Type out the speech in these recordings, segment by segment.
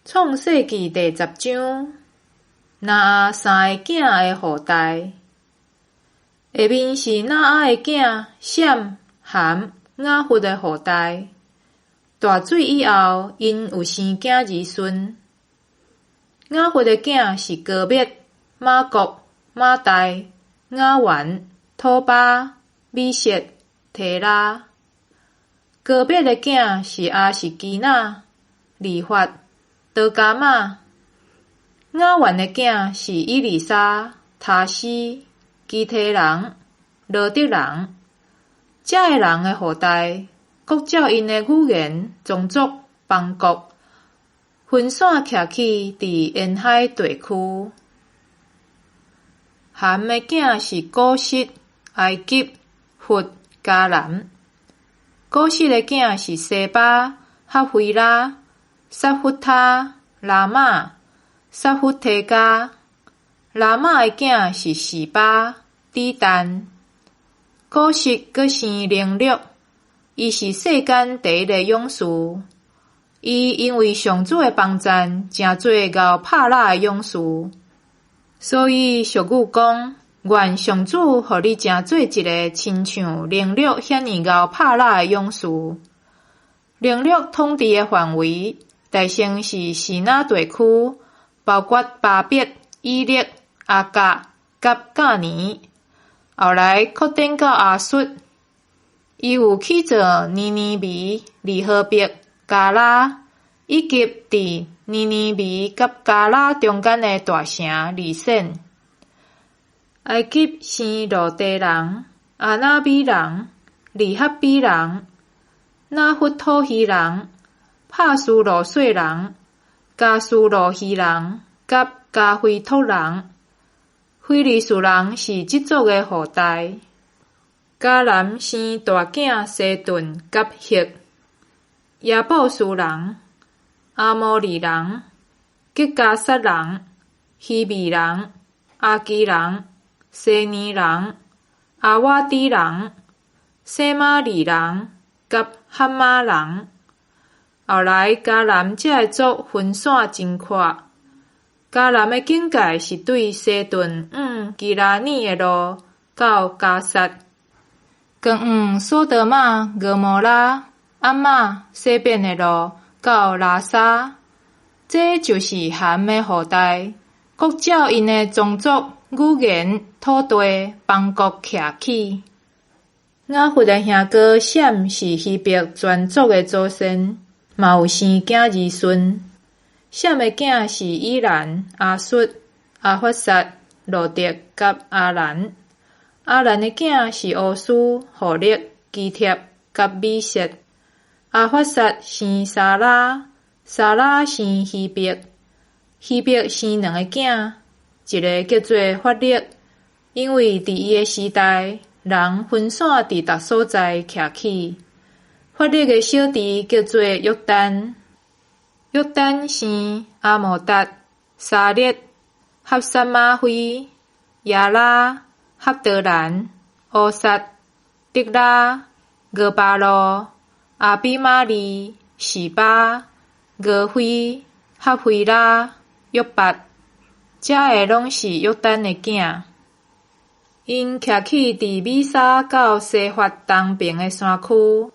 創世記第十章，挪亞三个囝的後代。下面是挪亞的囝閃、含、雅弗的後代。大水以後，𪜶有生囝兒孫。雅弗的囝是歌篾、瑪各、瑪代、雅萬、托巴、米設、提拉。歌篾的囝是亞實基拿、利法、多迦瑪。雅萬的囝是以利沙、他施、基提人、羅得人。這个人的後代，各照𪜶的語言、宗族、邦國，分散徛起佇沿海地區。含的囝是古實、埃及、弗、迦南。古實的囝是西巴、哈腓拉、薩弗他、拉瑪、薩弗提迦。拉瑪的囝是示巴、底但。古實閣生寧錄，伊是世間第一个勇士。伊因為上主的幫贊，成做𠢕拍獵的勇士。所以俗語講：願上主予你成做一個親像寧錄遐爾𠢕拍獵的勇士。寧錄統治的範圍，大成是示拿地區，包括巴別、以勒、亞甲佮迦尼。後來擴展到亞述。伊有起造尼尼微、利河伯、迦拉，以及佇尼尼微佮迦拉中間的大城利善。埃及生路得人、阿那米人、利哈比人、拿弗土希人、帕斯魯細人、迦斯路希人佮迦非托人。非利士人是這族的後代。迦南生大囝西頓佮赫，耶布斯人、阿摩利人、吉迦撒人、希未人、亞基人、西尼人、阿瓦底人、洗瑪利人佮哈馬人。後來迦南這个族分散真闊。迦南的境界是對西頓往基拉耳的路到迦薩，更往索多瑪、蛾摩拉、暗瑪、西緬的路到拉沙。這就是含的後代，各照𪜶的宗族、語言、土地、邦國徛起。雅弗的兄哥閃是希伯全族的祖先，嘛有生囝兒孫。閃的囝是以蘭、亞述、亞法薩、羅得佮亞蘭。亞蘭的囝是烏斯、戶勒、基帖佮米設。亞法薩生沙拉，沙拉生希伯。希伯生兩个囝，一个叫做法勒，因為佇伊的時代，人分散佇逐所在徛起。法勒的小弟叫做約旦。約旦生阿摩達、沙勒、哈撒瑪菲、耶拉、哈多蘭、烏撒、迪拉、俄巴路、亞比瑪利、示巴、俄非、哈腓拉、約八，這个攏是約旦的囝。𪜶徛起佇米沙到西法東爿的山區。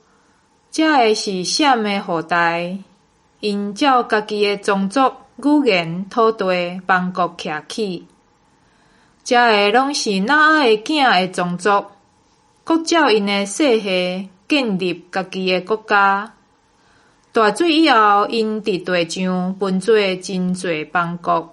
這个是閃的後代，𪜶照家己的宗族、語言、土地、邦國徛起。這个攏是挪亞的囝的宗族，各照𪜶的世系建立家己的國家。大水以後，𪜶佇地上分做真濟邦國。